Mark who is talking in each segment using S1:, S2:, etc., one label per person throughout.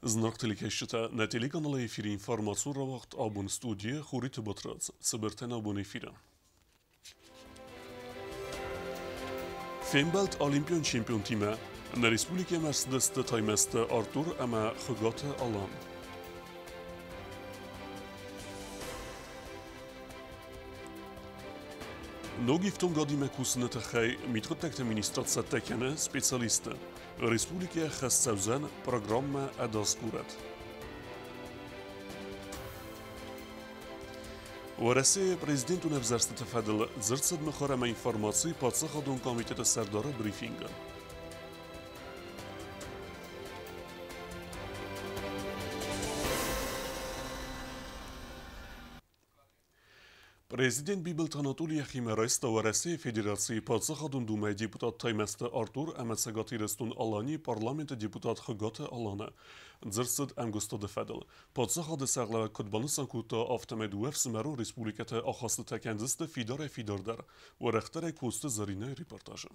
S1: Зынаргъ телекӕсджытӕ, нӕ телеканалы эфиры информацион рауагъд абон студийы Хуриты Батрадз. Цыбыртӕн абон эфиры. Фембӕлд олимпион чемпионтимӕ. Нӕ республикӕмӕ ӕрцыдысты Таймӕзты Артур ӕмӕ Хуыгаты Алан. Ног ифтонгадимӕ кусыны тыххӕй мидхъуыддӕгты министрад цӕттӕ кӕны специалистты. Республикӕйы ӕххӕст цӕудзӕн программӕ «Ӕдас горӕт». Уӕрӕсейы президентон ӕвзӕрстыты фӕдыл дзырд цыд мыхуыр ӕмӕ информацийы паддзахадон комитеты сӕрдары брифингы. Президент Бибылты Анатолий йӕхимӕ райста Уӕрӕсейы Федерацийы Паддзахадон Думӕйы депутат Таймӕзты Артур ӕмӕ Цӕгат Ирыстон-Аланийы парламенты депутат Хуыгаты Аланы. Дзырд цыд ӕмгуыстады фӕдыл. Паддзахады сӕргълӕууӕг куыд банысан кодта, афтӕмӕй дыууӕ ӕфсымӕрон республикӕты ахастытӕ кӕндзысты фидарӕй-фидардӕр. Уӕрӕхдӕрӕй Коцты Зӕринӕйы репортажы.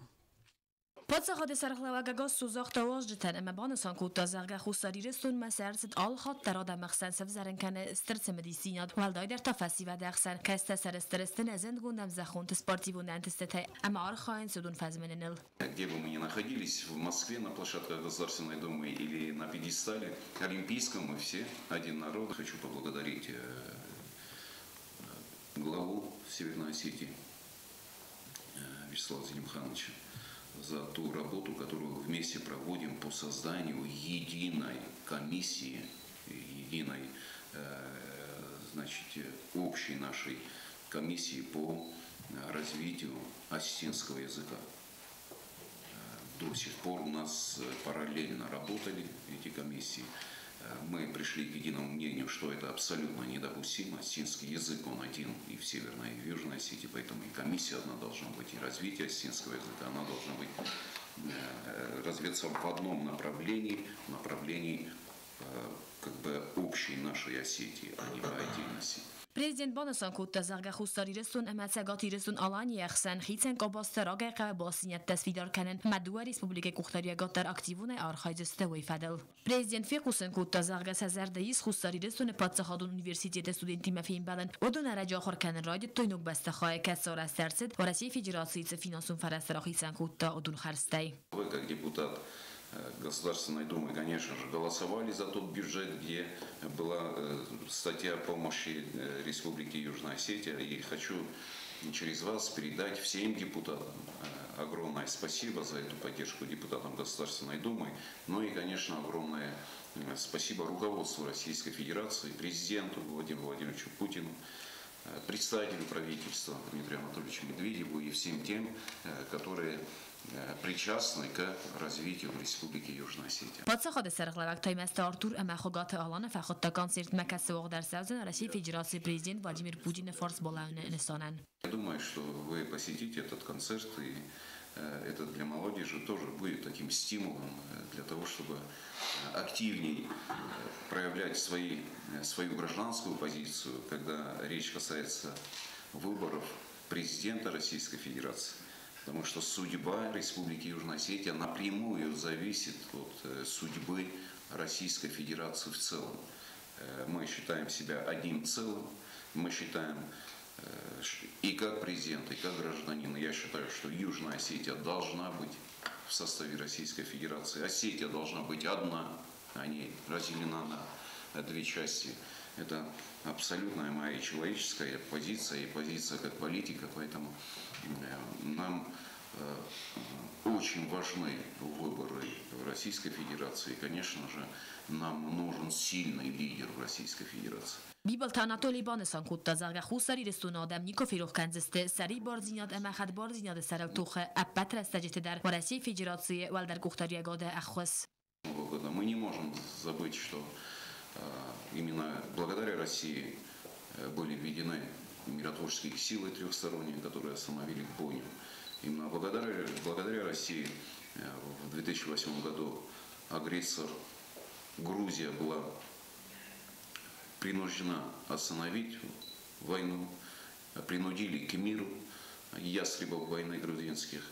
S2: Паддзахады сӕргълӕууӕг ӕгас цу загъта уазджытӕн ӕмӕ банысан кодта, зӕгъгӕ, Хуссар Ирыстонмӕ цы ӕрцыд, алы хатт дӕр адӕмы хсӕн сӕвзӕрын кӕны стыр цымыдисдзинад, уӕлдайдӕр та фӕсивӕды ӕхсӕн, кӕцытӕ сӕрыстыр сты нӕ зындгонд ӕмзӕххонты спортивон ӕнтыстытӕй ӕмӕ архайынц уыдон фӕзмыныныл.
S3: Где бы мы ни находились, в Москве на площадках Государственной Думы или на пьедестале Олимпийском, мы все один народ. Хочу поблагодарить главу Северной Осетии Вячеслава Зелимхановича за ту работу, которую вместе проводим по созданию единой комиссии, единой, значит, общей нашей комиссии по развитию осетинского языка. До сих пор у нас параллельно работали эти комиссии. Мы пришли к единому мнению, что это абсолютно недопустимо. Осетинский язык, он один и в Северной, и в Южной Осетии, поэтому и комиссия одна должна быть, и развитие осетинского языка, она должна быть развиваться в одном направлении, в направлении как бы общей нашей Осетии, а не по отдельности.
S2: Президент банысан кодта, зӕгъгӕ, Хуссар Ирыстон ӕмӕ Цӕгат Ирыстон-Аланийы ӕхсӕн хицӕн къабӕзты рагӕй хъӕуы бастдзинӕдтӕ сфидар кӕнын ӕмӕ дыууӕ республикӕйы къухдариуӕгад дӕр активонӕй архайдзысты уый фӕдыл. Президент фехъусын кодта, зӕгъгӕ, сӕ зӕрды ис Хуссар Ирыстоны паддзахадон университеты студенттимӕ фембӕлын. Уыдон ӕрӕджы ахуыр кӕнын райдыдтой ног бӕстыхайы, кӕцы арӕзт ӕрцыд Уӕрӕсейы Федерацийы цы финансон фӕрӕзтӕ рахицӕн кодта, уыдон хӕрдзтӕй.
S3: Вы, как депутат Государственной Думы, конечно же, голосовали за тот бюджет, где была статья помощи Республике Южная Осетия. И хочу через вас передать всем депутатам огромное спасибо за эту поддержку депутатам Государственной Думы. Ну и, конечно, огромное спасибо руководству Российской Федерации, президенту Владимиру Владимировичу Путину, представителю правительства Дмитрию Анатольевичу Медведеву и всем тем, которые причастны к развитию Республики Южная Осетия.
S2: Паддзахады сӕргълӕууӕг Таймӕзты Артур ӕмӕ Хуыгаты Аланы фӕхуыдта концертмӕ, кӕцы уагъд ӕрцӕудзӕн Российы Федерацийы президент Владимир Путины фарс балӕууыны нысанӕн.
S3: Я думаю, что вы посетите этот концерт, и это для молодежи тоже будет таким стимулом для того, чтобы активней проявлять свою гражданскую позицию, когда речь касается выборов президента Российской Федерации. Потому что судьба Республики Южная Осетия напрямую зависит от судьбы Российской Федерации в целом. Мы считаем себя одним целым, мы считаем и как президент, и как гражданин. Я считаю, что Южная Осетия должна быть в составе Российской Федерации. Осетия должна быть одна, а не разделена на две части. Это абсолютная моя человеческая позиция и позиция как политика, поэтому нам очень важны выборы в Российской Федерации. И, конечно же, нам нужен сильный лидер в Российской Федерации.
S2: Бибылты Анатолий банысан кодта, зӕгъгӕ, Хуссар Ирыстоны адӕм никуы ферох кӕндзысты сӕрибардзинад ӕмӕ хӕдбардзинады сӕрыл тохы ӕппӕт рӕстӕджыты дӕр Уӕрӕсейы Федерацийы уӕлдӕр къухдариуӕгады ӕххуыс.
S3: Мы не можем забыть, что именно благодаря России были введены миротворческие силы трехсторонние, которые остановили бойню. Именно благодаря России в 2008 году агрессор Грузия была принуждена остановить войну, принудили к миру ястребов войны грузинских.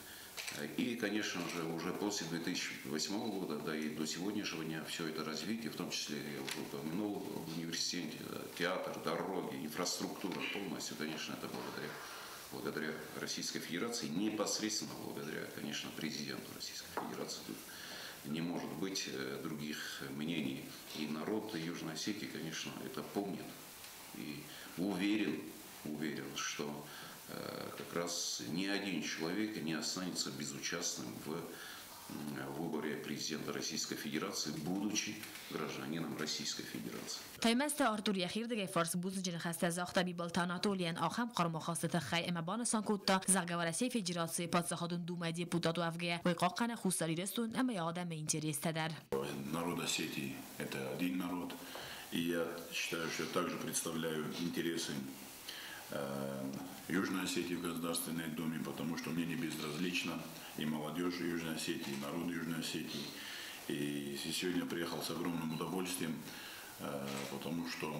S3: И, конечно же, уже после 2008 года, да и до сегодняшнего дня все это развитие, в том числе, я уже упомянул, в университете, да, театр, дороги, инфраструктура полностью, конечно, это благодаря Российской Федерации, непосредственно благодаря, конечно, президенту Российской Федерации. Тут не может быть других мнений. И народ Южной Осетии, конечно, это помнит и уверен, что как раз ни один человек не останется безучастным в выборе президента Российской Федерации, будучи гражданином Российской Федерации.
S2: Таймӕзты Артур йӕхирдыгӕй фарс бузныджы ныхӕстӕ загъта Бибылты Анатолийӕн ахӕм хъарм ахасты тыххӕй ӕмӕ банысан кодта, зӕгъгӕ, Уӕрӕсейы Федерацийы Паддзахадон Думӕйы депутат уӕвгӕйӕ, уый хъахъхъӕны Хуссар Ирыстон ӕмӕ йӕ адӕмы интерестӕ дӕр.
S4: Народ Осетии – это один народ, и я считаю, что я также представляю интересы Южной Осетии в Государственной Думе, потому что мне не безразлично и молодежь Южной Осетии, и народ Южной Осетии. И сегодня приехал с огромным удовольствием, потому что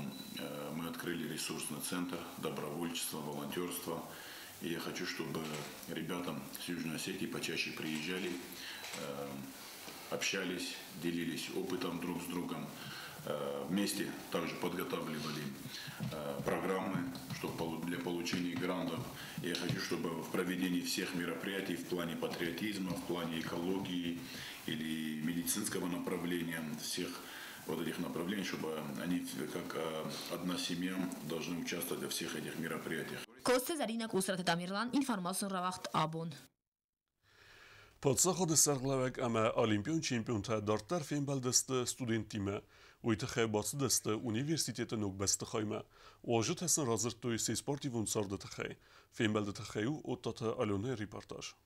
S4: мы открыли ресурсный центр добровольчества, волонтерства. И я хочу, чтобы ребята с Южной Осетии почаще приезжали, общались, делились опытом друг с другом. Вместе также подготавливали программы для получения грантов. Я хочу, чтобы в проведении всех мероприятий в плане патриотизма, в плане экологии или медицинского направления, всех вот этих направлений, чтобы они как одна семья должны участвовать во всех этих мероприятиях.
S2: Коцты Зӕринӕ, Къусраты Тамерлан, информацион рауагъд «Абон».
S1: Паддзахады сӕргълӕууӕг ӕмӕ олимпион чемпионтӕ дарддӕр фембӕлдысты студенттимӕ. Уый тыххӕй бацыдысты университеты ног бӕстыхаймӕ. Уазджытӕ сын радзырдтой се спортивон царды тыххӕй. Фембӕлды тыххӕй у Оттаты Аленӕйы репортаж.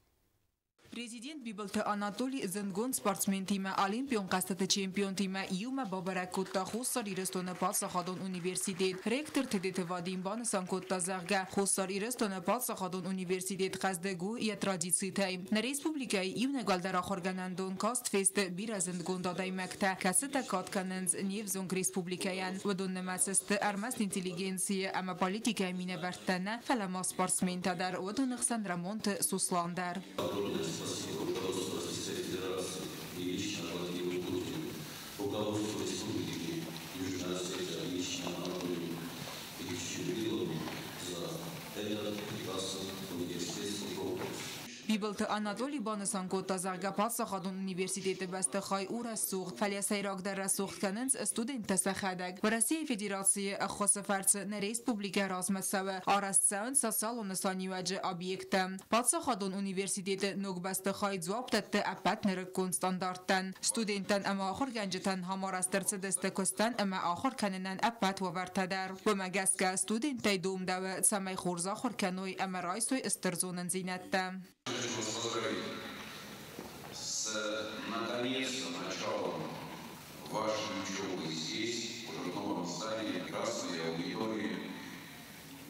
S5: Президент Бибылты Анатолий зындгонд спортсментимӕ, Олимпион хъӕзтыты чемпионтимӕ иумӕ бабӕрӕг кодта Хуссар Ирыстоны паддзахадон университет. Ректор Тедеты Вадим банысан кодта, зӕгъгӕ, Хуссар Ирыстоны паддзахадон университет хъӕздыг у йӕ традицитӕй. Нӕ республикӕйы иунӕг уӕлдӕр ахуыргӕнӕндон каст фесты бирӕ зындгонд адӕймӕгтӕ, кӕцытӕ кад кӕнынц не взонг республикӕйӕн. Уыдон нымӕцы сты ӕрмӕст интеллигенцийы ӕмӕ политикӕйы минӕвӕрттӕ нӕ, фӕлӕ ма спортсментӕ дӕр, уыдоны хсӕн Рӕмонты Сослан дӕр.
S6: Спасибо руководству Российской Федерации и лично Владимиру Путину, руководству Республики Южная Осетия, лично Анатолию Ильичу Билову за этот прекрасный университетский комплекс.
S5: Бибылты Анатолий банысан кодта, зӕгъгӕ, паддзахадон университеты бӕстыхай у рӕсугъд, фӕлӕ сӕйрагдӕр рӕсугъд кӕнынц студенттӕ сӕхӕдӕг. Уӕрӕсейы Федерацийы ӕххуысы фӕрцы нӕ республикӕ размӕ цӕуы, арӕзт цӕуынц социалон нысаниуӕджы объекттӕ. Паддзахадон университеты ног бӕстыхай дзуапп дӕтты ӕппӕт нырыккон стандарттӕн. Студенттӕн ӕмӕ ахуыргӕнджытӕн ам арӕзт ӕрцыдысты куыстӕн ӕмӕ ахуыр кӕнынӕн ӕппӕт уавӕртӕ дӕр. Уымӕ гӕсгӕ студенттӕй домдӕуы, цӕмӕй хорз ахуыр кӕной ӕмӕ райсой стыр зонындзинӕдтӕ.
S6: Хочу вас поздравить с, наконец-то, началом вашей учебы здесь, уже в новом здании, прекрасные аудитории,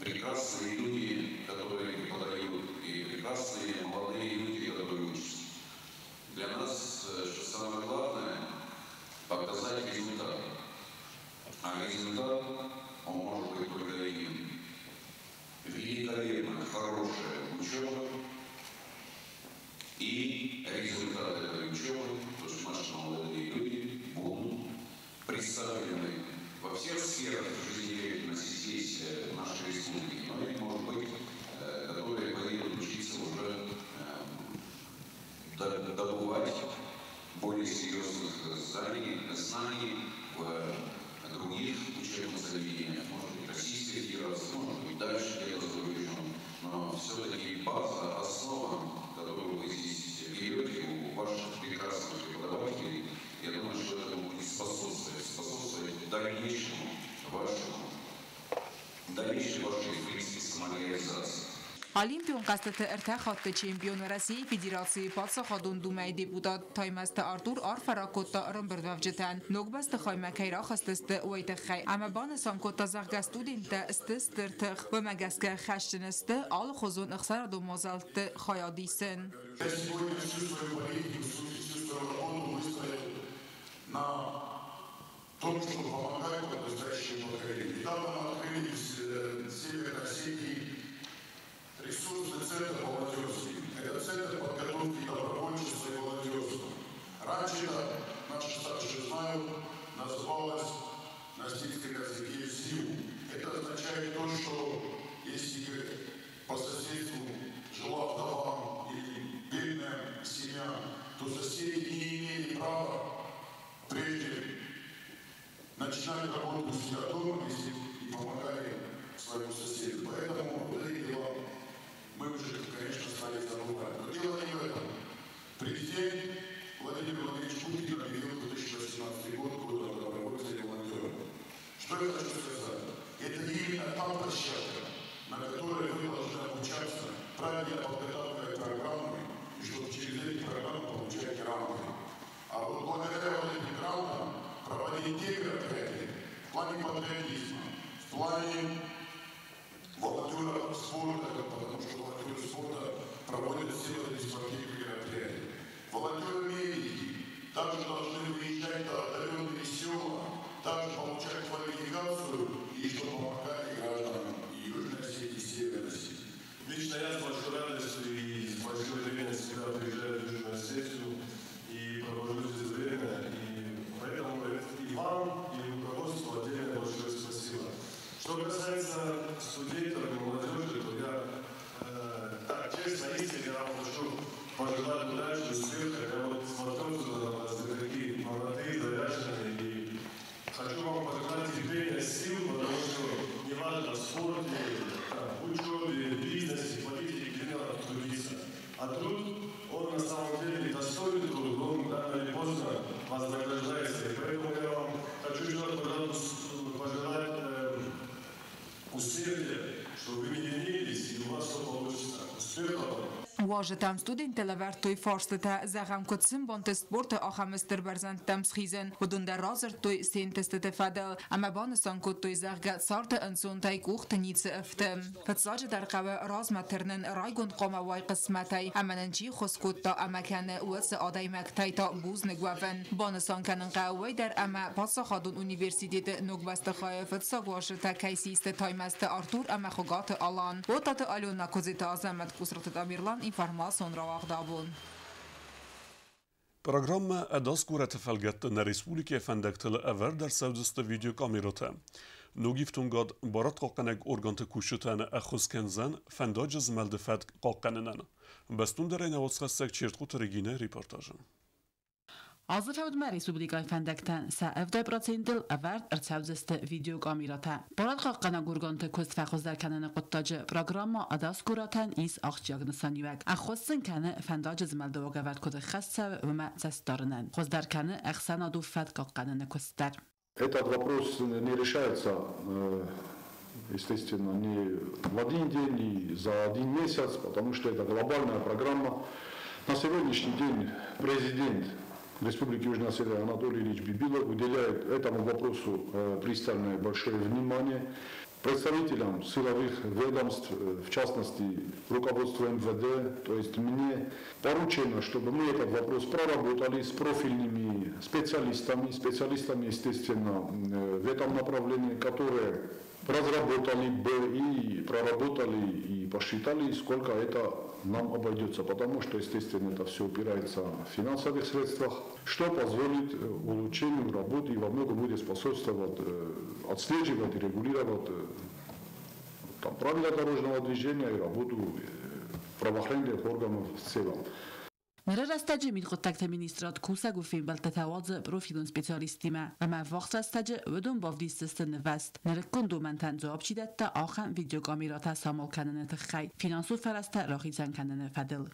S6: прекрасные люди, которые преподают, и прекрасные молодые люди, которые учатся. Для нас, что самое главное, показать результат. А результат, он может быть только один. Великолепная, хорошая учеба. И результат этой учебы, то есть наши молодые люди будут представлены во всех сферах жизнедеятельности здесь, в нашей республике, но и, может быть, которые поедут учиться уже добывать более серьезных знаний в других учебных заведениях, может быть, Российской Федерации, может быть, дальше где-то за рубежом. Но все-таки база, основа, которую вы здесь берете у ваших прекрасных преподавателей, я думаю, что это будет способствовать дальнейшему вашему, дальнейшей вашей, в принципе, самореализации.
S5: Олимпион хъӕзтыты ӕртӕ хатты чемпион, Уӕрӕсейы Федерацийы Паддзахадон Думӕйы депутат Таймӕзты Артур арфӕ ракодта ӕрӕмбырдуӕвджытӕн, ног бӕстыхаймӕ кӕй рахызтысты, уый тыххӕй ӕмӕ банысан кодта, зӕгъгӕ, студенттӕ сты стыр тых, уымӕ гӕсгӕ хӕсджын сты алыхуызон ӕхсӕнадон мадзӕлтты хайад исын.
S7: Я сегодня всю свою политику, всю свою работу выстроил на том, чтобы помогать подрастающему поколению. Недавно мы открыли в Северной Осетии ресурсный центр волонтерский. Это центр подготовки наши старшие знают, называлось на осетинском языке «зиу». Это означает то, что если по соседству жила вдова или бедная семья, то соседи не имели права прежде начинать работу у себя дома, если не помогали своему соседу. Поэтому вот эти дела мы уже, конечно, стали забывать. Но дело не в этом. Президент Владимир Владимирович Путин объявил 2018 год годом добровольца и волонтера. Что я хочу сказать? Это именно та площадка, на которой вы должны обучаться, правильно подготавливать программы, и чтобы через эти программы получать гранты. А вот благодаря вот этим грантам проводить те мероприятия в плане патриотизма, в плане волонтеров спорта, потому что волонтеры спорта проводят все эти спортивные мероприятия. Волонтеры-медики также должны выезжать до отдаленные села, также получать квалификацию и чтобы помогали гражданам и Южной Осетии, и Северной Осетии.
S8: Лично я с большой радостью и с большой уверенностью всегда приезжаю в Южную Осетию и провожу здесь время. И поэтому и вам, и руководству отдельно большое спасибо. Что касается студентов и молодежи, то я так, честно, искренне вам хочу пожелать удачи, успеха. Я вот смотрю сюда на вас, вы такие молодые, заряженные. И хочу вам пожелать терпения, сил, потому что неважно в спорте, в учебе, в бизнесе, в политике, где надо трудиться. А труд, он на самом деле достойный труд, он рано или поздно вознаграждается. И поэтому я вам хочу еще раз пожелать усердия, чтобы вы не ленились и у вас все получится. Успехов вам!
S5: Уазджытӕм студенттӕ лӕвӕрдтой фарстытӕ, зӕгъӕм, куыд сын бантыст спорты ахӕм стыр бӕрзӕндтӕм схизын. Уыдон дӕр радзырдтой се нтыстыты фӕдыл ӕмӕ банысан кодтой, зӕгъгӕ, царды ӕнцонтӕй къухты ницы ӕфты. Фыццаджыдӕр хъӕуы размӕ тырнын, райгонд хъуамӕ уай хъысмӕтӕй ӕмӕ нын чи ххуыс кодта ӕмӕ кӕны, уыцы адӕймӕгтӕй та бузныг уӕвын. Банысан кӕнын хъӕуы уый дӕр, ӕмӕ паддзахадон университеты ног бӕстыхайы фыццаг уазджытӕ кӕй систы Таймӕзты Артур ӕмӕ Хуыгаты Алан. Уататы Алена, Куыдзиты Азӕмӕт, Къусраты Тамерлан, информацион рауагъд «Абон».
S1: Программӕ «Ӕдас горӕты» фӕлгӕтты нӕ республикӕйы фӕндӕгтыл ӕвӕрд ӕрцӕудзысты видеокамерӕтӕ. Ног ифтонгад барадхъахъхъӕнӕг органты кусджытӕн ӕххуыс кӕндзӕн фӕндаджы змӕлды фӕтк хъахъхъӕнынӕн. Бӕстондӕрӕй нӕ уацхӕссӕг Чертхъуты Регинӕ репортажы.
S9: Азы фӕудмӕ республикӕйы фӕндӕгтӕн сӕ 70 процентыл ӕвӕрд ӕрцӕудзысты видеокамерӕтӕ. Барадхъахъхъӕнӕг органты куыст фӕхуыздӕр кӕныны хъуыддаджы программӕ «Ӕдас горӕтӕн» ис ахсджиаг нысаниуӕг. Ӕххуыс сын кӕны фӕндаджы змӕлды уагӕвӕрд куыд ӕххӕст цӕуы, уымӕ цӕст дарынӕн. Хуыздӕр кӕны ӕхсӕнадон фӕтк хъахъхъӕныны куыст дӕр.
S10: Этот вопрос не решается, естественно, не в один день, не за один месяц, потому что это глобальная программа. На сегодняшний день президент Республики Южная Осетия Анатолий Ильич Бибилов уделяет этому вопросу пристальное большое внимание. Представителям силовых ведомств, в частности, руководству МВД, то есть мне поручено, чтобы мы этот вопрос проработали с профильными специалистами, специалистами, естественно, в этом направлении, которые разработали бы и проработали и посчитали, сколько это нам обойдется, потому что, естественно, это все упирается в финансовых средствах, что позволит улучшению работы и во многом будет способствовать отслеживать и регулировать там, правила дорожного движения и работу правоохранительных органов в целом.
S9: Ныры рӕстӕджы мидхъуыддӕгты министрад кусӕгон фембӕлдтытӕ уадзы профилон специалисттимӕ ӕмӕ ӕввахс рӕстӕджы уыдон бавдисдзысты нывӕзт. Нырыккон домӕнтӕн дзуапп чи дӕтта, ахӕм видеокамерӕтӕ самал кӕныны тыххӕй финансон фӕрӕзтӕ рахицӕн кӕныны фӕдыл.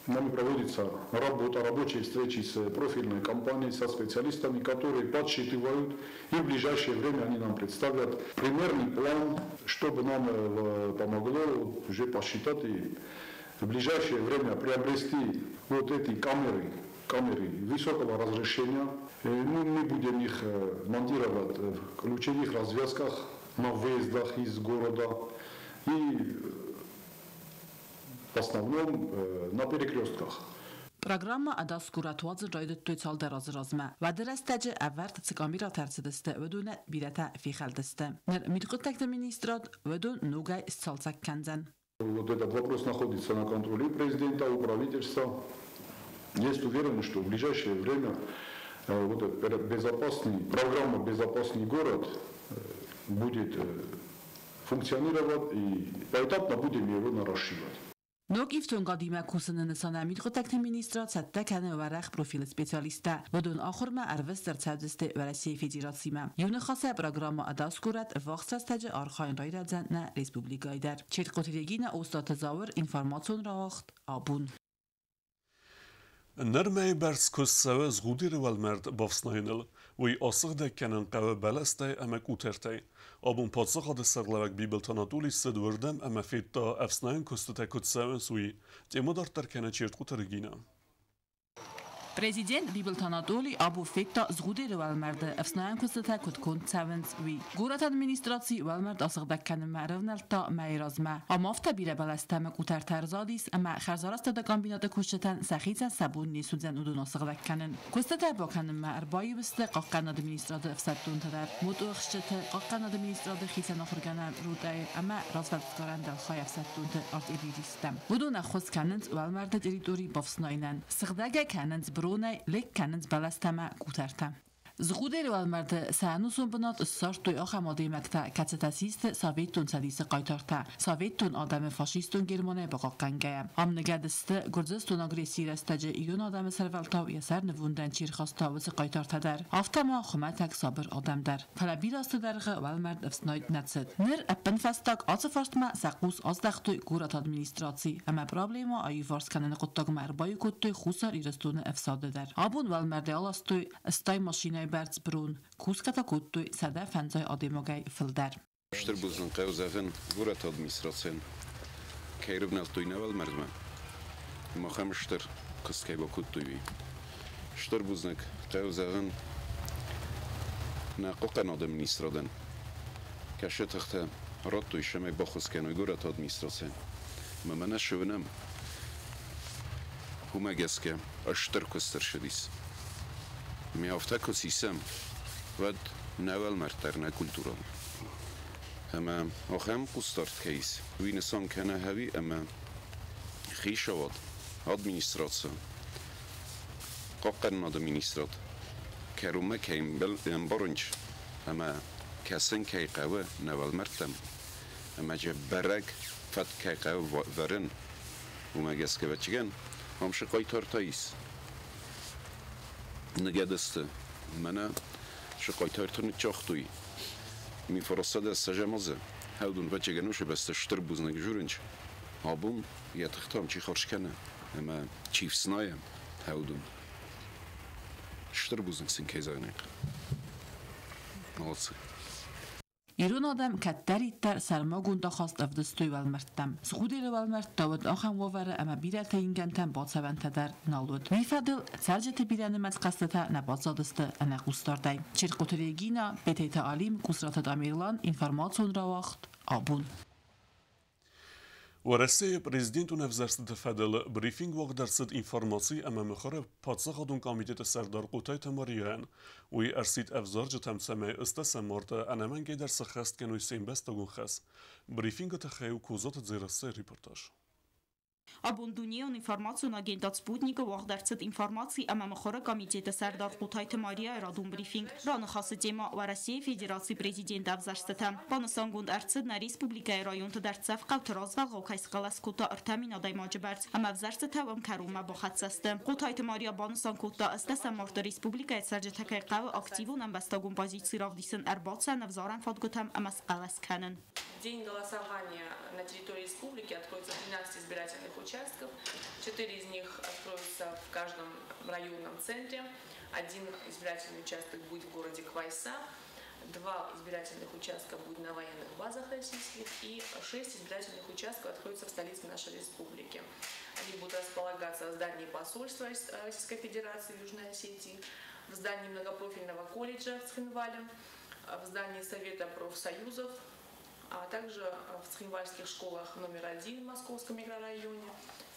S10: Нами проводится работа, рабочие встречи с профильной компанией, со специалистами, которые подсчитывают, и в ближайшее время они нам представят примерный план, чтобы нам помогло уже посчитать и в ближайшее время приобрести вот эти камеры, камеры высокого разрешения. Ну, мы будем их монтировать в ключевых развязках на выездах из города и в основном на перекрестках.
S9: Программӕ «Ӕдас горӕт» уадзын райдыдтой цалдӕр азы размӕ. Уӕды рӕстӕджы ӕвӕрд цы камерӕтӕ ӕрцыдысты, уыдонӕй бирӕтӕ фехӕлдысты. Ныр мидхъуыддӕгты министрад уыдон ногӕй сцалцӕг кӕндзӕн.
S10: Вот этот вопрос находится на контроле президента, у правительства. Есть уверенность, что в ближайшее время Вот этот безопасный, программа «Безопасный город» будет функционировать, и поэтапно будем его наращивать.
S9: Ног ифтонгадимӕ кусыны нысанӕн мидхъуыддӕгты министрад цӕттӕ кӕны уӕрӕх профилы специалисттӕ. Уыдон ахуырмӕ ӕрвыст ӕрцӕудзысты Уӕрӕсейы Федерацимӕ. Иу ныхасӕй программӕ Ӕдас горӕт ӕввахс рӕстӕджы архайын райдайдзӕн нӕ республикӕйы дӕр. Четкъоты Регинӕ, Остъаты Зауыр, информацион рауагъд Абон.
S1: Ныр мӕйы бӕрц куыст цӕуы Згъудеры уӕлмӕрд бафснайыныл. Уый асыгъдӕг кӕнын хъӕуы бӕлӕстӕй ӕмӕ къутӕртӕй. Абон паддзахады сӕргълӕууӕг Бибылты Анатолий цыд уырдӕм ӕмӕ федта, ӕфснайӕн куыстытӕ куыд цӕуынц, уый. Темӕ дарддӕр кӕны Чертхъуты Регинӕ.
S9: Президент Бибылты Анатолий абон федта Згъудеры уӕлмӕрды ӕфснайӕн куыстытӕ куыд конд цӕуынц, уый. Горӕты администраци уӕлмӕрд асыгъдӕг кӕнынмӕ ӕрӕвнӕлдта мӕйы размӕ. Ам афтӕ бирӕ бӕлӕстӕ ӕмӕ къутӕртӕ ӕрзадис, ӕмӕ хӕрзарӕзтады комбинаты кусджытӕн сӕхицӕн сӕ бон не суыдзӕн уыдон асыгъдӕг кӕнын. Куыстытӕ бакӕнынмӕ ӕрбаиу сты хъахъхъӕнады министрады ӕфсӕддонтӕ дӕр, мотоӕхсджыты, хъахъхъӕнады министрады хицӕн ахуыргӕнӕн ротӕйы ӕмӕ развӕлгъау дӕлхай ӕфсӕддонты артиллеристтӕ. Уыдон ӕххуыс кӕнынц уӕлмӕрды территори бафснайынӕн. Сыгъдӕгӕй кӕнынц бронӕй, лыг кӕнынц бӕлӕстӕ ӕмӕ къутӕртӕ. Згъудеры уӕлмӕрды сӕ ӕнусон бынат ссардтой ахӕм адӕймӕгтӕ, кӕцытӕ систы Советон Цӕдисы хъайтартӕ, советон адӕмы фашистон Германӕй бахъахъхъӕнгӕйӕ. Ам ныгӕд сты Гуырдзыстоны агрессийы рӕстӕджы ирон адӕмы сӕрвӕлтау йӕ сӕр нывондӕн чи рхаста, уыцы хъайтартӕ дӕр. Афтӕ ма хуымӕтӕг сабыр адӕм дӕр. Фӕлӕ бирӕ азты дӕргъы уӕлмӕрд ӕфснайд нӕ цыд. Ныр ӕппынфӕстаг ацы фарстмӕ сӕ хъус аздӕхтой горӕты администраци ӕмӕ проблемӕ аиуварс кӕныны хъуыддагмӕ ӕрбаиу кодтой Хуссар Ирыстоны ӕфсады дӕр. Абон уӕлмӕрдӕй аластой 80 машинӕйы бӕрц брон, кусгӕ та кодтой 150 адӕймагӕй фылдӕр.
S3: Стыр бузныг хъӕуы зӕгъын горӕты администрацийӕн, кӕй ӕрывнӕлдтой нӕ уӕлмӕрдмӕ, махӕн стыр куыст кӕй бакодтой, уый. Стыр бузныг хъӕуы зӕгъын нӕ хъахъхъӕнады министрадӕн, кӕцы тыхтӕ радтой, цӕмӕй баххуыс кӕной горӕты администрацийӕн. Ӕмӕ мӕнӕ цы уынӕм, уымӕ гӕсгӕ стыр куыст ӕрцыдис. Ме афтӕ куы сисӕм, уӕд нӕ уӕлмӕрд дӕр нӕ культурон. Ӕмӕ ахӕм хъусдард кӕй ис, уый нысан кӕны ӕви ӕмӕ хицауад, администраци, хъахъхъӕнынады министрад кӕронмӕ кӕй ӕмбарынц ӕмӕ кӕсын кӕй хъӕуы нӕ уӕлмӕрдтӕм, ӕмӕ же бӕрӕг фӕтк кӕй хъӕуы вӕрын, уымӕ гӕсгӕ ӕвӕццӕгӕн ам цы хъайтартӕ ис, ныгӕд сты, мӕнӕ цы хъайтартӕ ныццагътой, 1920 азы, уыдон ӕвӕццӕгӕн уыцы бӕстӕ стыр бузныг дзурынц, абон йӕ тыхтӕм чи хардз кӕны ӕмӕ чи фснайы, уыдон. Стыр бузныг сын кӕй зӕгъын. Молодцы.
S9: Ирон адӕм кӕддӕриддӕр сӕрмагонд ахаст ӕвдыстой уӕлмӕрдтӕм. Згъудеры уӕлмӕрдтӕ уыд ахӕм уавӕры, ӕмӕ бирӕтӕ ингӕнтӕм бацӕуӕнтӕ дӕр нал уыд. Уый фӕдыл цӕрджыты бирӕнымӕц хъӕстытӕ нӕ баззадысты ӕнӕхъусдардӕй. Черкъоты Регина, Бететы Алим, Къусраты Тамерлан, информацион рауагъд Абон.
S1: Уӕрӕсейы президентон ӕвзӕрстыты фӕдыл брифинг уагъд ӕрцыд информаци ӕмӕ мыхуыры паддзахадон комитеты сӕрдар Хъотайты Марияйӕн. Уый ӕрсидт ӕвзарджытӕм, цӕмӕй 8 марты ӕнӕмӕнгӕй дӕр сӕххӕст кӕной се мбӕстагон хӕс. Брифингы тыххӕй у Козаты Дзерассӕйы репортаж.
S11: Абон дунейон информацион агентад «Спутник»-ы уагъд ӕрцыд информаци ӕмӕ мыхуыры комитеты сӕрдар Хъотайты Марияйы радон брифинг. Раныхасы темӕ Уӕрӕсейы Федерацийы президенты ӕвзӕрстытӕ. Банысангонд ӕрцыд, нӕ республикӕйы районты дӕрддзӕф хъӕуты развӕлгъау кӕй схъӕлӕс кодта 3000 адӕймаджы бӕрц ӕмӕ ӕвзӕрстытӕ уым кӕронмӕ бахӕццӕ сты. Хъотайты Мария банысан кодта, 8 марты республикӕйы цӕрджытӕ кӕй хъӕуы активон ӕмбӕстагон позици равдисын, ӕрбацӕуын ӕвзарӕн фадгуытӕм ӕмӕ схъӕлӕс кӕнын.
S12: День голосования на территории республики откроется 13 избирательных участков. 4 из них откроются в каждом районном центре. Один избирательный участок будет в городе Квайса, 2 избирательных участка будут на военных базах российских и 6 избирательных участков откроются в столице нашей республики. Они будут располагаться в здании посольства Российской Федерации в Южной Осетии, в здании многопрофильного колледжа в Цхинвале, в здании Совета профсоюзов, а также в цхинвальских школах номер 1 в Московском микрорайоне,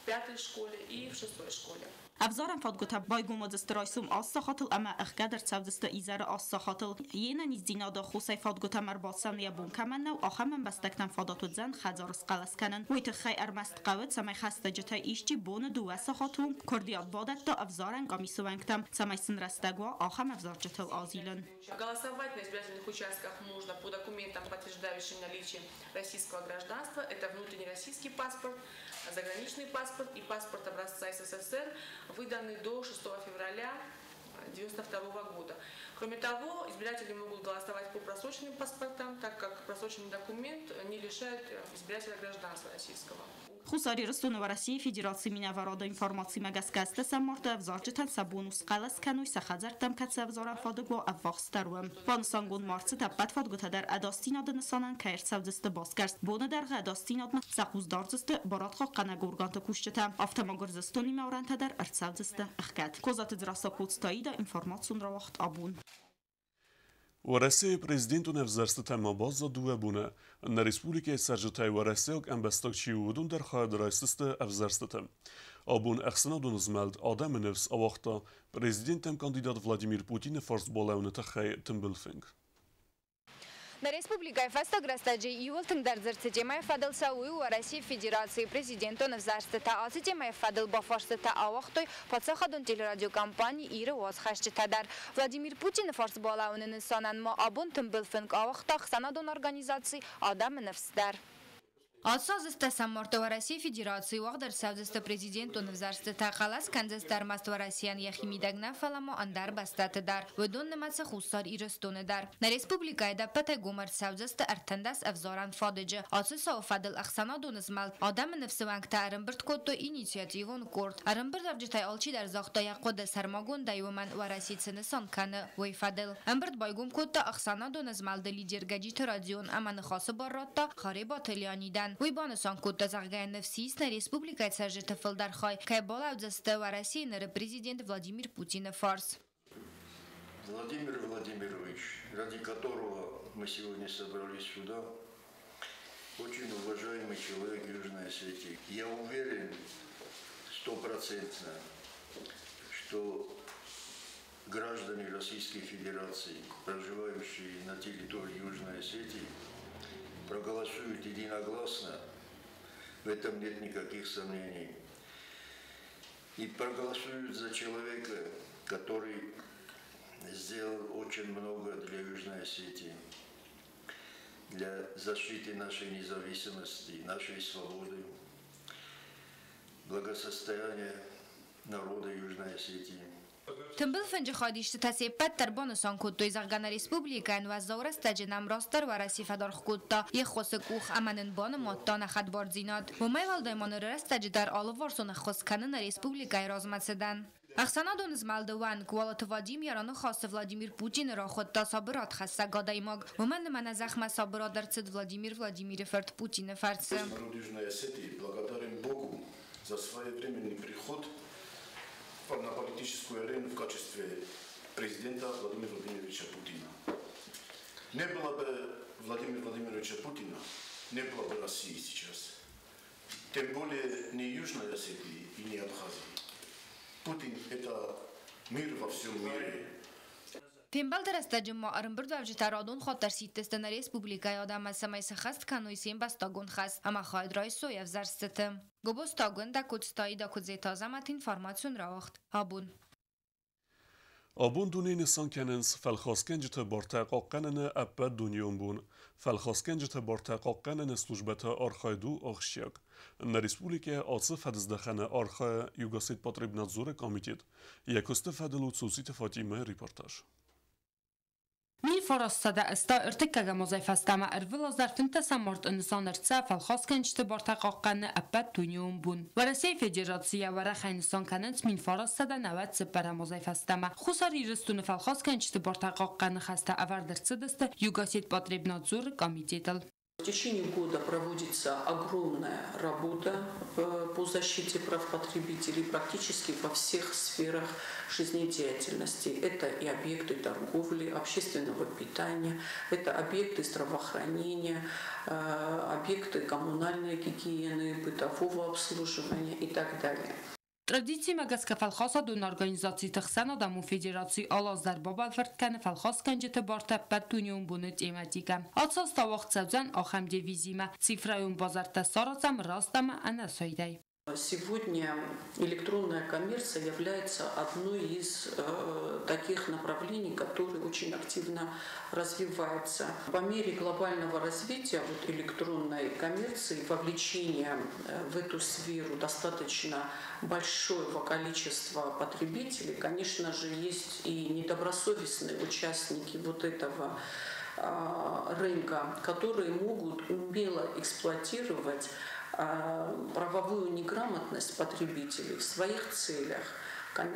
S12: в 5-й школе и в 6-й школе.
S11: Ӕвзарӕн фадгуытӕ байгом уыдзысты райсом 8 сахатыл ӕмӕ ӕхгӕд ӕрцӕудзысты изӕры 8 сахатыл. Йе нӕниздзинады аххосӕй фадгуытӕм ӕрбацӕуын йӕ бон кӕмӕн нӕу, ахӕм ӕмбӕстӕгтӕн фадат уыдзӕн хӕдзары схъӕлӕс кӕнын. Уый тыххӕй ӕрмӕст хъӕуы, цӕмӕй хӕстӕджытӕй исчи боны 2 сахаты онг куырдиат бадӕтта ӕвзарӕн къамисы уӕнгтӕм, цӕмӕй сын рӕстӕг уа ахӕм ӕвзарджытыл азилын.
S12: Голосовать на избирательных участках можно по документам, подтверждающим наличие российского гражданства. Это внутренний российский паспорт, заграничный паспорт и паспорт образца СССР, выданный до 6 февраля 1992 года. Кроме того, избиратели могут голосовать по просроченным паспортам, так как просроченный документ не лишает избирателя гражданства российского.
S11: Хуссар Ирыстоны Уӕрӕсейы Федерацийы минӕварады информацимӕ гӕсгӕ ӕстдӕсӕм марты ӕвзарджытӕн сӕ бон у схъӕлӕс кӕной, сӕ хӕдзӕрттӕм кӕцы ӕвзарӕн фадыг уа, ӕввахсдӕр уым. Банысангонд ма ӕрцыд, ӕппӕт фадгуытӕ дӕр ӕдасдзинады нысанӕн кӕй ӕрцӕудзысты басгӕрст. Боны дӕргъы ӕдасдзинадмӕ сӕ хъус дардзысты барадхъахъхъӕнӕг органты кусджытӕ. Афтӕ ма Гуырдзыстонимӕ арӕнтӕ дӕр ӕрцӕудзысты ӕхгӕд. Козаты Дзерассӕ, Коцты Аида, информацион рауагъд «Абон».
S1: Уӕрӕсейы президентон ӕвзӕрстытӕм ма баззад 2 боны. Нӕ республикӕйы цӕрджытӕй уӕрӕсейаг ӕмбӕстаг чи у, уыдон дӕр хайад райсдзысты ӕвзӕрстыты. Абон ӕхсӕнадон змӕлд «Адӕмы ныфс» ауагъта президенттӕм кандидат Владимир Путины фарс балӕууыны тыххӕй тымбыл фынг.
S13: Нӕ республикӕйы фӕстаг рӕстӕджы иууыл тынгдӕр дзырд цы темӕйы фӕдыл цӕуы, уый у Уӕрӕсейы Федерацийы президентон ӕвзӕрстытӕ. Ацы темӕйы фӕдыл бафарстытӕ ауагътой паддзахадон телерадиокомпани «Иры» уацхӕсджытӕ дӕр. Владимир Путины фарс балӕууыны нысанӕн ма абон тымбыл фынг ауагъта ӕхсӕнадон организаци «Адӕмы ныфс» дӕр. Ацы аз ӕстдӕсӕм марты Уӕрӕсейы Федерацийы уагъд ӕрцӕудзысты президентон ӕвзӕрстытӕ. Хъӕлӕс кӕндзысты ӕрмӕст Уӕрӕсейӕн йӕхи мидӕг нӕ, фӕлӕ ма ӕндӕр бӕстӕты дӕр. Уыдон нымӕцы Хуссар Ирыстоны дӕр. Нӕ республикӕйы ӕдӕппӕтӕй гом ӕрцӕудзысты 13 ӕвзарӕн фадыджы. Ацы цауы фӕдыл ӕхсӕнадон змӕлд «Адӕмы ныфсы» уӕнгтӕ ӕрӕмбырд кодтой инициативон къорд. Ӕрӕмбырдуӕвджытӕй алчидӕр загъта йӕ хъуыды, сӕрмагондӕй уымӕн Уӕрӕсе цы нысан кӕны, уый фӕдыл. Ӕмбырд байгом кодта ӕхсӕнадон змӕлды лидер Гӕджиты Родион ӕмӕ ныхасы бар радта Харебаты Леонидӕн. Уый банысан кодта, зӕгъгӕ, ныфс ис, нӕ республикӕйы цӕрджыты фылдӕр хай кӕй балӕудзысты Уӕрӕсейы ныры президент Владимир Путины фарс.
S14: Владимир Владимирович, ради которого мы сегодня собрались сюда, очень уважаемый человек Южной Осетии. Я уверен стопроцентно, что граждане Российской Федерации, проживающие на территории Южной Осетии, проголосуют единогласно, в этом нет никаких сомнений, и проголосуют за человека, который сделал очень много для Южной Осетии, для защиты нашей независимости, нашей свободы, благосостояния народа Южной Осетии.
S13: Тымбыл фынджы хайадисджытӕ се ппӕт дӕр банысан кодтой, зӕгъгӕ, нӕ республикӕйӕн уӕззау рӕстӕджы нӕм растдӕр Уӕрӕсе фӕдаргъ кодта йе ххуысы къух ӕмӕ нын банымадта нӕ хӕдбардзинад. Уымӕй уӕлдай ма ныры рӕстӕджы дӕр алыварсон ӕххуыс кӕны нӕ республикӕйы размӕцыдӕн. Ӕхсӕнадон змӕлды уӕнг Уалыты Вадим йӕ раныхасы Владимир Путины рахуыдта сабырадхӕссӕг адӕймаг. Уымӕн ӕмӕ нӕ зӕхмӕ сабырад ӕрцыд Владимир Владимиры фырт Путины фӕрцы.
S4: Народ Южной Осетии благодарен Богу за своевременный приход на политическую арену в качестве президента Владимира Владимировича Путина. Не было бы Владимира Владимировича Путина, не было бы России сейчас. Тем более не Южной Осетии и не Абхазии. Путин – это мир во всем мире.
S13: Фембӕлды рӕстӕджы ма ӕрӕмбырдуӕвджытӕ радон хатт ӕрсидтысты нӕ республикӕйы адӕммӕ, цӕмӕй сӕххӕст кӕной се мбӕстагон хӕс ӕмӕ хайад райсой ӕвзӕрстыты. Гобозты Агуындӕ, Коцты Аида, Куыдзеты Азӕмӕт, информацион рауагъд «Абон».
S1: Абон дунейы нысан кӕнынц фӕлхасгӕнджыты бартӕ хъахъхъӕныны ӕппӕтдунеон бон. Фӕлхасгӕнджыты бартӕ хъахъхъӕныны службӕты архайд у ахсджиаг. Нӕ республикӕйы ацы фӕдыздӕхӕны архайы Югосетпотребнадзоры комитет. Йӕ куысты фӕдыл у Цуциты Фатимӕйы репортаж.
S15: 1983 азӕй фӕстӕмӕ ӕрвылаз дӕр 15 марты нысан ӕрцӕуы фӕлхасгӕнджыты бартӕ хъахъхъӕныны ӕппӕтдунеон бон. Уӕрӕсейы Федерацийы уӕрӕхӕй нысан кӕнынц 1994 азӕй фӕстӕмӕ. Хуссар Ирыстоны фӕлхасгӕнджыты бартӕ хъахъхъӕныны хӕстӕ ӕвӕрд ӕрцыдысты Югосетпотребнадзоры комитетыл.
S16: В течение года проводится огромная работа по защите прав потребителей практически во всех сферах жизнедеятельности. Это и объекты торговли, общественного питания, это объекты здравоохранения, объекты коммунальной гигиены, бытового обслуживания и так далее.
S15: Традицимӕ гӕсгӕ фӕлхасадон организациты хсӕн адӕмон федераци алы аз дӕр бабӕлвырд кӕны фӕлхасгӕнджыты бартӕ ӕппӕтдунеон боны тематикӕ. Ацы аз та уагъд цӕудзӕн ахӕм девизимӕ: Цифрӕйон базартӕ саразӕм раст ӕмӕ ӕнӕсайдӕй.
S16: Сегодня электронная коммерция является одной из таких направлений, которые очень активно развивается. По мере глобального развития вот, электронной коммерции, вовлечения в эту сферу достаточно большого количества потребителей, конечно же, есть и недобросовестные участники вот этого рынка, которые могут умело эксплуатировать правовую неграмотность потребителей в своих целях,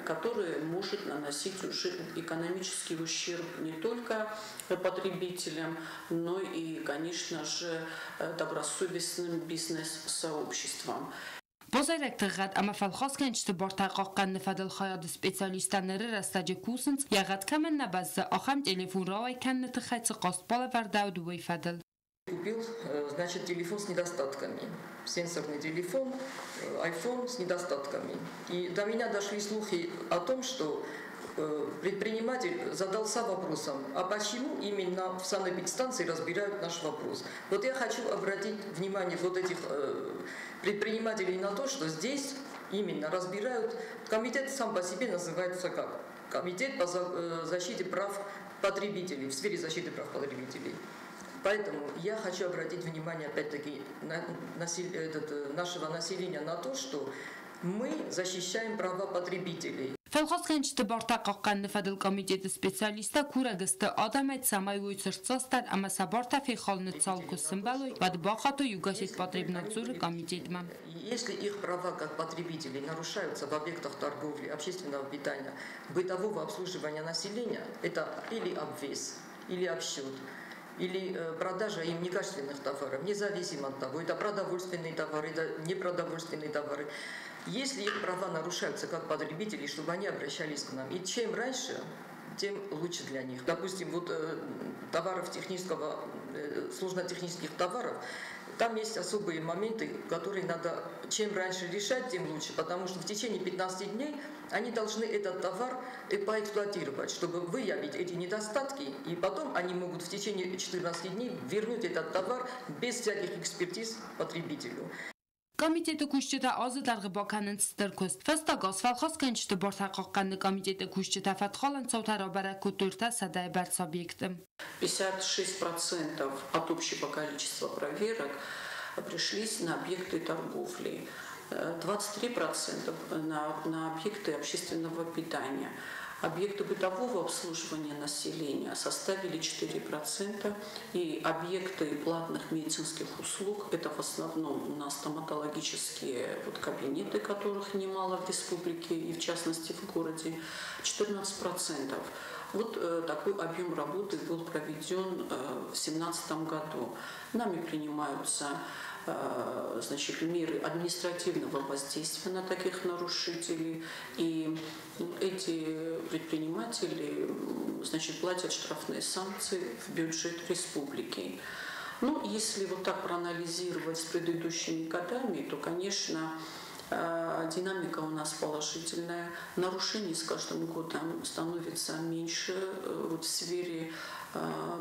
S16: которые может наносить уже экономический ущерб не только потребителям, но и, конечно же, добросовестным бизнес-сообществам.
S15: Базайрӕгты гъӕд ӕмӕ фӕлхасгӕнджыты бартӕ хъахъхъӕныны фӕдыл хайады специалисттӕ ныры рӕстӕджы кусынц, йӕ гъӕд кӕмӕн нӕ бӕззы, ахӕм телефон рауӕй кӕныны тыххӕй цы хъаст балӕвӕрдӕуыд, уый фӕдыл.
S17: Купил, значит, телефон с недостатками. Сенсорный телефон, iPhone с недостатками. И до меня дошли слухи о том, что предприниматель задался вопросом, а почему именно в санэпидстанции разбирают наш вопрос. Вот я хочу обратить внимание вот этих предпринимателей на то, что здесь именно разбирают, комитет сам по себе называется как? Комитет по защите прав потребителей, в сфере защиты прав потребителей. Поэтому я хочу обратить внимание, опять-таки, нашего населения на то, что мы защищаем права потребителей.
S15: Фӕлхасгӕнджыты бартӕ хъахъхъӕныны фӕдыл комитеты специалисттӕ курӕг сты адӕмӕй, цӕмӕй уой цырддзастдӕр ӕмӕ сӕ бартӕ фехалыны цау куы сымбӕлой, уӕд бахатой Югосетпотребнадзоры комитетмӕ.
S17: Если их права как потребителей нарушаются в объектах торговли, общественного питания, бытового обслуживания населения, это или обвес, или обсчет, или продажа им некачественных товаров, независимо от того, это продовольственные товары, это непродовольственные товары. Если их права нарушаются как потребителей, чтобы они обращались к нам. И чем раньше, тем лучше для них. Допустим, вот товаров технического, сложнотехнических товаров, там есть особые моменты, которые надо чем раньше решать, тем лучше, потому что в течение 15 дней они должны этот товар поэксплуатировать, чтобы выявить эти недостатки, и потом они могут в течение 14 дней вернуть этот товар без всяких экспертиз потребителю.
S15: Комитеты кусджытӕ азы дӕргъы бакӕнынц стыр куыст. Фӕстаг аз фӕлхасгӕнджыты бартӕ хъахъхъӕныны комитеты кусджытӕ фӕткхалӕн цаутӕ рабӕрӕг кодтой 300-йы бӕрц объекты.
S16: 56% от общего количества проверок пришлись на объекты торговли, 23% на объекты общественного питания. Объекты бытового обслуживания населения составили 4%, и объекты платных медицинских услуг, это в основном у нас стоматологические вот кабинеты, которых немало в республике и в частности в городе, 14%. Вот такой объем работы был проведен в 2017 году. Нами принимаются, значит, меры административного воздействия на таких нарушителей, и эти предприниматели, значит, платят штрафные санкции в бюджет республики. Ну, если вот так проанализировать с предыдущими годами, то, конечно, динамика у нас положительная, нарушений с каждым годом становится меньше вот в сфере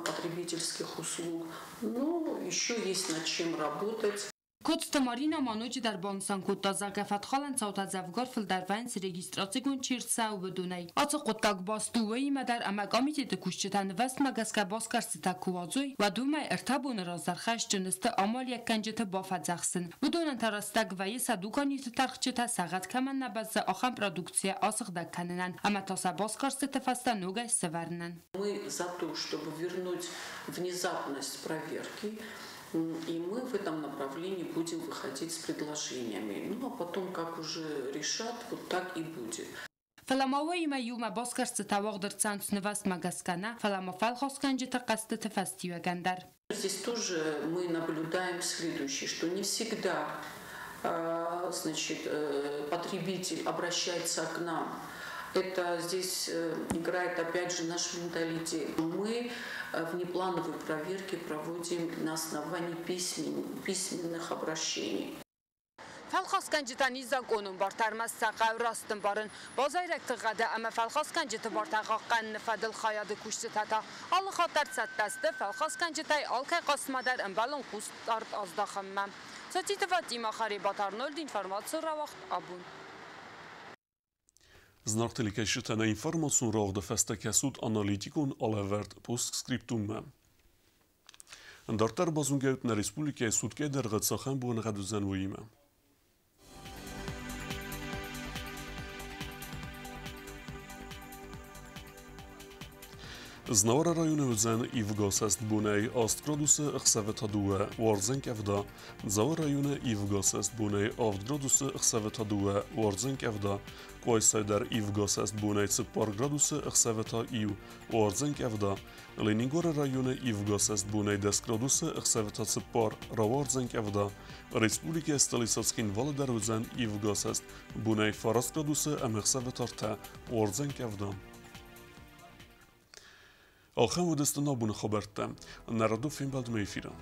S16: потребительских услуг, но еще есть над чем работать.
S15: Коцты Марина ма ноджыдӕр банысан кодта, зӕгъгӕ, фӕткхалӕн цаутӕ дзӕвгар фылдӕр вӕййынц регистрацигонд чи рцӕуы, уыдонӕй. Ацы хъуыддаг баст у уыимӕ дӕр ӕмӕ комитеты кусджытӕ нывӕзтмӕ гӕсгӕ басгӕрстытӕ куы уадзой, уӕд уымӕй ӕртӕ боны раздӕр хӕсджын сты амалиуӕггӕнджыты бафӕдзӕхсын. Уыдонӕн та рӕстӕг вӕййы сӕ дуканиты тӕрхджытӕ сӕ гъӕд кӕмӕн нӕ бӕззы, ахӕм продукцийӕ асыгъдӕг кӕнынӕн ӕмӕ та сӕ басгӕрстыты фӕстӕ ногӕй сӕвӕрынӕн.
S16: Мы за то, чтобы вернуть внезапность проверки, и мы в этом направлении будем выходить с предложениями. Ну а потом, как уже решат, вот так и будет.
S15: Фӕлӕ ма уыимӕ иумӕ басгӕрстытӕ уагъд ӕрцӕуынц нывӕзтмӕ гӕсгӕ нӕ, фӕлӕ ма фӕлхасгӕнджыты хъӕстыты фӕстиуӕгӕн дӕр.
S16: Здесь тоже мы наблюдаем следующее, что не всегда, значит, потребитель обращается к нам. Это здесь играет опять же наш менталитет. Мы внеплановые проверки проводим на основании письменных обращений.
S15: Фӕлхасгӕнджытӕн ис закъонон бартӕ, ӕрмӕст сӕ хъӕуы раст ӕмбарын. Базайрӕгты гъӕды ӕмӕ фӕлхасгӕнджыты бартӕ хъахъхъӕныны фӕдыл хайады кусджытӕ та алы хатт дӕр цӕттӕ сты фӕлхасгӕнджытӕй алкӕй хъастмӕ дӕр ӕмбӕлон хъусдард аздахынмӕ. Цоциты Фатимӕ, Харебаты Арнольд, информацион рауагъд «Абон».
S1: Зынаргъ телекӕсджытӕ, нӕ информацион рауагъды фӕстӕ кӕсут аналитикон алӕвӕрд постскриптуммӕ. Дарддӕр базонгӕ нӕ республикӕйы суткӕйы дӕргъы цахӕм боныгъӕд уыдзӕн, уыимӕ. Знауыры районы уыдзӕн ивгӕсӕст бонӕй 8 градусы, ӕхсӕвы та 2, уардзӕн къӕвда. Дзауы районы ивгӕсӕст бонӕй 7 градусы, ӕхсӕвы та 2, уардзӕн къӕвда. Къуайсайы дӕр ивгӕсӕст бонӕй 4 градусы, ӕхсӕвы та 1, уардзӕн къӕвда. Ленингоры районы ивгӕсӕст бонӕй 10 градусы, ӕхсӕвы та 4, рауардзӕн къӕвда. Республикӕйы столицӕ Цхинвалы дӕр уыдзӕн ивгӕсӕст бонӕй 9 градусы ӕмӕ ӕхсӕвы та 3, уардзӕн къӕвда. Ахӕм уыдысты нӕ абоны хабӕрттӕ. Нӕ радон фембӕлдмӕ эфиры.